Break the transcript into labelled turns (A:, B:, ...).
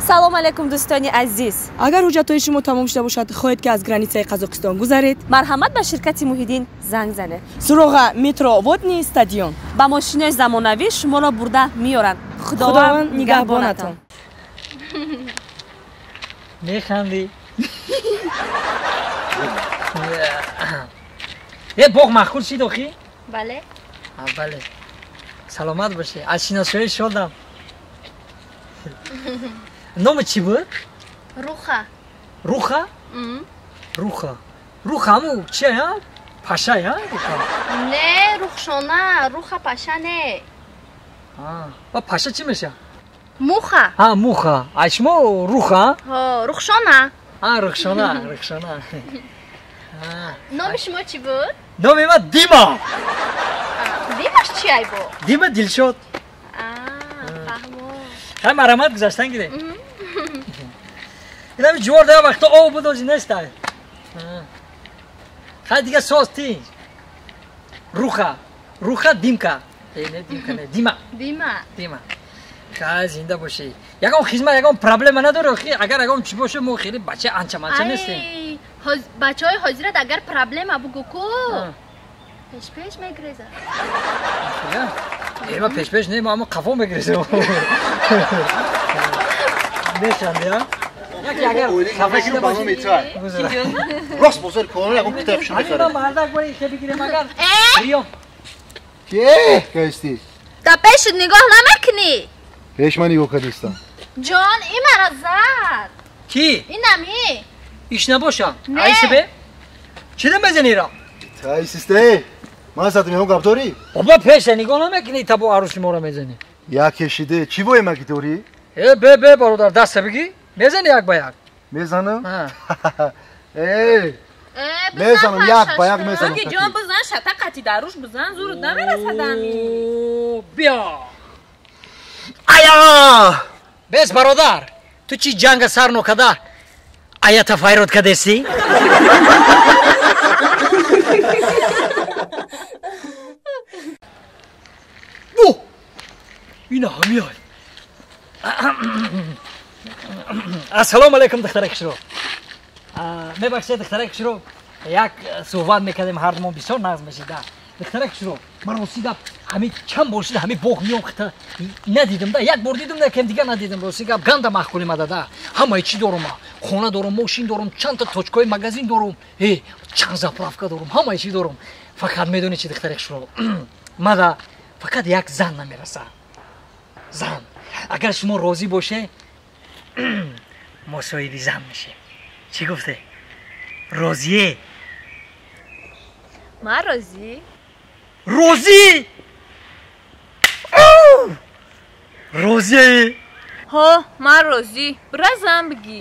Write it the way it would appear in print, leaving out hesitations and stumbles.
A: Салом алейкум, дӯстони азиз.
B: Агар ҳуҷҷатҳои шумо тамом шуда бошад, хоҳед ки аз границаи Қазоқистон гузаред,
A: марҳамат ба ширкати Муҳиддин занг занед.
B: Суроға метро Водни стадион.
A: Ба мошинои замонавӣ шуморо бурда меоранд. Худованд нигаҳбонатон.
C: Механдӣ. Е боғ маъқул шид охи?
D: Бале.
C: Бале. Саломат бошӣ. Аз шиносоӣ шодам. Номи чӣ буд?
D: Руха.
C: Руха? Руха. Руха ҳаму чия? Паша, я? Руха.
D: Не, Рухшона, Руха паша не.
C: Ба паша чӣ меша?
D: Муха.
C: А, муха. А шумо Руха?
D: Ҳо, Рухшона.
C: А, Рухшона, Рухшона.
D: Номи шумо чӣ буд?
C: Номи ман Дима.
D: Димаш чи айбо?
C: Дима Дилшод.
D: Фаҳмо.
C: Хай марамат гузаштан гире. Инами ҷувор да вақто об буд, ози нестай. Хай дига соз тинҷ. Руха. Руха Димка. Не Димка, не Дима.
D: Дима.
C: Дима. Хай зинда бошӣ. Ягон хизмат, ягон проблема надорӣ охи? Агар ягон чӣ боше, мо хеле бача анча-манча нестем.
D: Бачаҳои ҳозират агар проблема бугу ку, пеш-пеш мегрезад.
C: Э, ма пеш-пеш не, ма ҳамо қафо мегрезем. Механди, а? Яке агар хафа шуда бошӣ,
E: рост бозори кӯҳна ягон китобшо мехарад.
C: Ҳамин мардак бои хе бигирем агар. Приём.
E: Ке, кайсти?
D: Та пешат нигоҳ намекунӣ?
E: Пеш ман нигоҳ кардистам.
D: Ҷон, ин мара зад.
C: Ки?
D: Инами.
C: Иш набоша. Айсибе? Чида мезани ра?
E: Тай систе. Ман задам ягон гап дорӣ?
C: Бобо пеша нигоҳ намекунӣ, та бо арӯси моро мезанӣ.
E: Як кешиде, чӣ вое маки дорӣ?
C: Э, бе бе бародар, даста бигӣ. Мезани як ба як.
E: Мезанам? Э, мезанам, як ба як мезанам.
A: Ки ҷон бизан, шата қати даруш бизан, зурут намерасад ами.
C: Биё. Ая! Бес бародар, ту чӣ ҷанга сар нокада? Аята файрод кадеси? Бу! Ина ҳамиай. Ассалому алайкум, духтараи хушрӯ. Мебахшед, духтараи хушрӯ, як суҳбат мекардем ҳардумон, бисёр нағз мешида. Духтараи хушрӯ, ман рости гап ҳами чанд бор шуда ҳами боғ миём хита надидам да, як бор дидам да, кем дигар надидам. Рости гап ганда маъқул омада да. Ҳамаи чӣ дорум, хона дорум, мошин дорум, чандта точкаҳои магазин дорум, чанд заправка дорум, ҳамаи чӣ дорум. Фақат медонӣ чӣ, духтараи хушрӯ, мада фақат як зан намераса. Зан. Агар шумо розӣ боше, мо соҳиби зан мешем. Чӣ гуфте? Розие?
D: Ман розӣ.
C: Розӣ? Розие?
D: Ҳо, ман розӣ. Бира зан бигӣ.